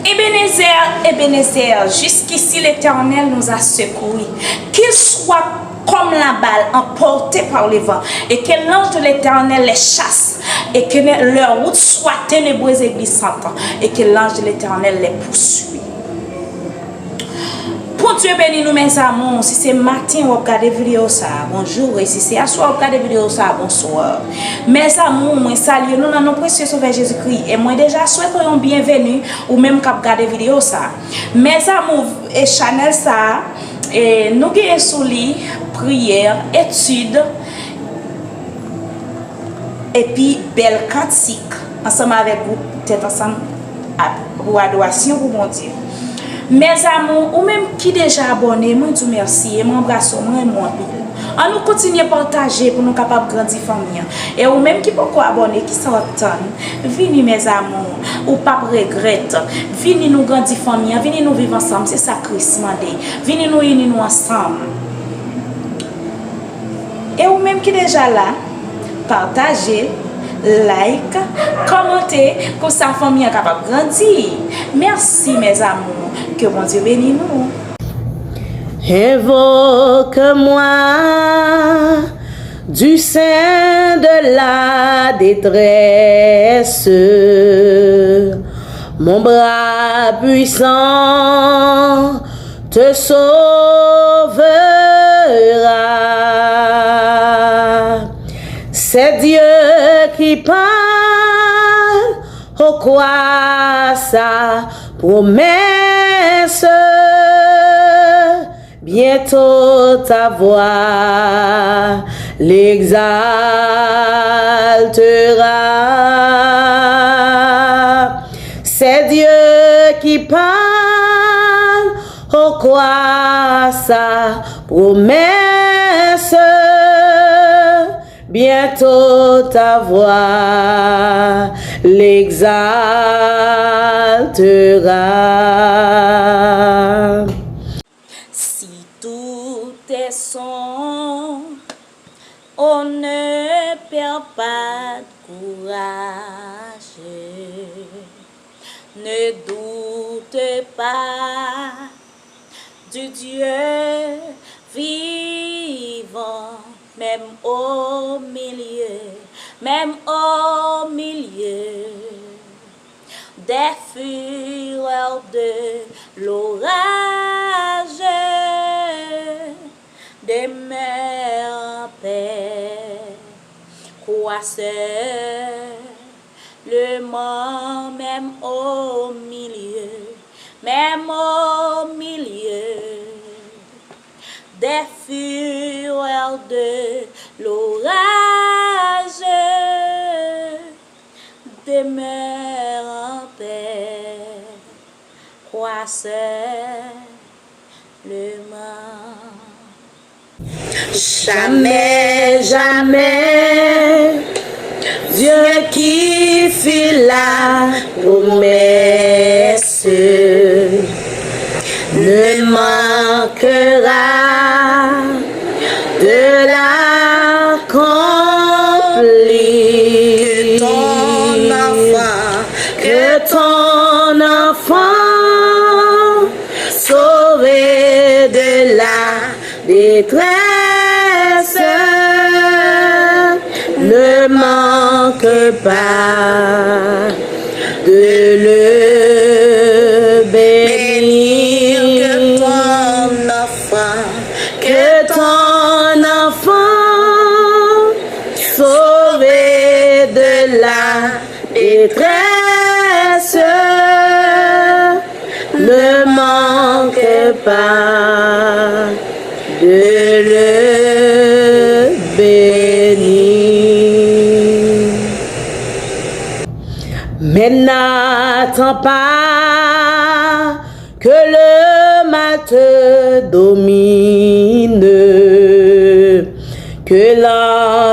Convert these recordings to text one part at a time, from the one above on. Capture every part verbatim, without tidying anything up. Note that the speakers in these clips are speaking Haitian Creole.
Ebenezè, Ebenezè, jusqu'ici l'Éternel nous a secourus. Qu'il soit comme la balle emportée par le vent, et que l'ange de l'Éternel les chasse, et que ne- leur route soit ténébreuse et glissante, et que l'ange de l'Éternel les poursuit. Bondye beni nou, mes amours. Si se maten w ap gade videyo sa a, bonjou. E si se aswè w ap gade videyo sa a, bonswa. Mes amours, mwen salye nou nan non presye Sovè Jezikri. E mwen deja swete w yon byenveni, ou menm k ap gade videyo sa a. Mes amours, e chanèl sa a, e nou genyen sou li priyè, etid, epi bèl kantik ansanm avèk gwoup Tèt Ansanm ap- pou adorasyon pou Bondye. Mes amours, ou menm ki deja abòne, mwen di w mèsi e mwen anbrase w, mwen renmen w anpil. Ann nou kontinye pataje pou nou kapab grandi fanmi an. E ou menm ki poko abòne, kisa w ap tann? Vini, mes amours, ou p ap regrèt. Vini nou grandi fanmi an, vini nou viv ansanm, se sa Kris mande. Vini nou ini nou ansanm. E ou menm ki deja la, pataje, like, kòmante, konsa fanmi an kapab grandi. Mèsi, mes amours. Ke Bondye beni nou. Invoque-moi du sein de la détresse. Mon bras puissant te sauvera. C'est Dieu qui parle, oh, crois sa promesse. Bientôt ta voix l'exaltera. C'est Dieu qui parle, oh, crois sa promesse. Bientôt ta voix l'exaltera. Si tout est sombre, on ne perd pas courage. Ne doute pas du Dieu vivant, même au milieu, même au milieu des fureurs de l'orage. Demeure en paix, crois seulement, même au milieu, même au milieu des fureurs de l'orage. Demeure en paix, crois seulement. Jamais, jamais, Dieu qui fit la promesse ne manquera de l'accomplir. Que ton enfant, que ton enfant, sauvé de la détresse, ne manque pas de le bénir. Que ton enfant, que ton enfant, sauvé de la détresse, ne manque pas de le bénir. Mais n'attends pas que le mal te domine, que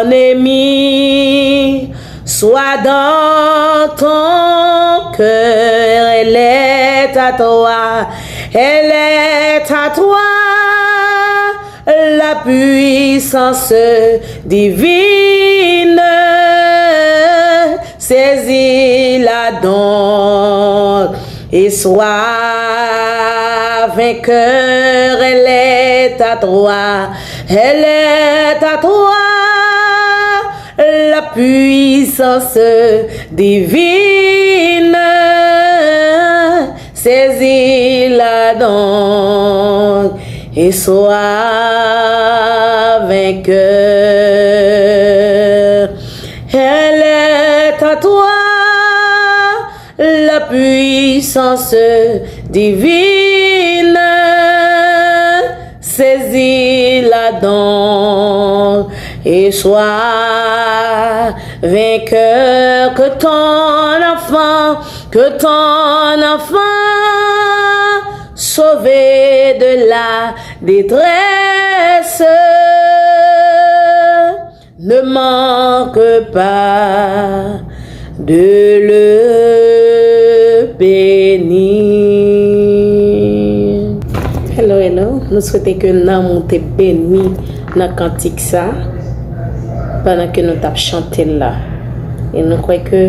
l'ennemi soit dans ton cœur. Elle est à toi, elle est à toi, la puissance divine. Saisis-la donc, Et sois vainqueur, elle est à toi, elle est à toi, la puissance divine, saisis-la donc, et sois vainqueur, elle est à toi, la puissance divine, saisis-la donc et sois vainqueur, que ton enfant, que ton enfant, sauvé de la détresse, ne manque pas de le bénir. Hello, hello. Nou swete ke nanm ou te beni nan kantik sa pandan ke nou t ap chante l la. E nou kwè ke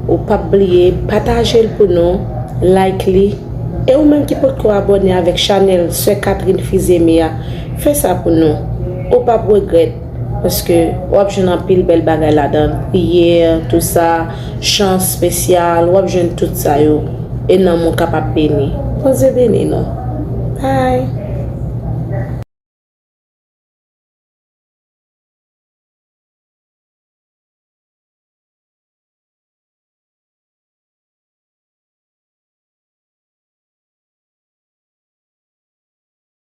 ou p ap bliye pataje l pou nou, like li. E ou menm ki potko abòne avèk chanèl Sè Catherine Fils-Aimé a, fè sa pou nou. Ou p ap regrèt, paske w ap jwenn anpil bèl bagay ladan l. Priyè, tout sa, chan espesyal, w ap jwenn tout sa yo. E nanm ou kapab beni. Bondye beni nou. Bye.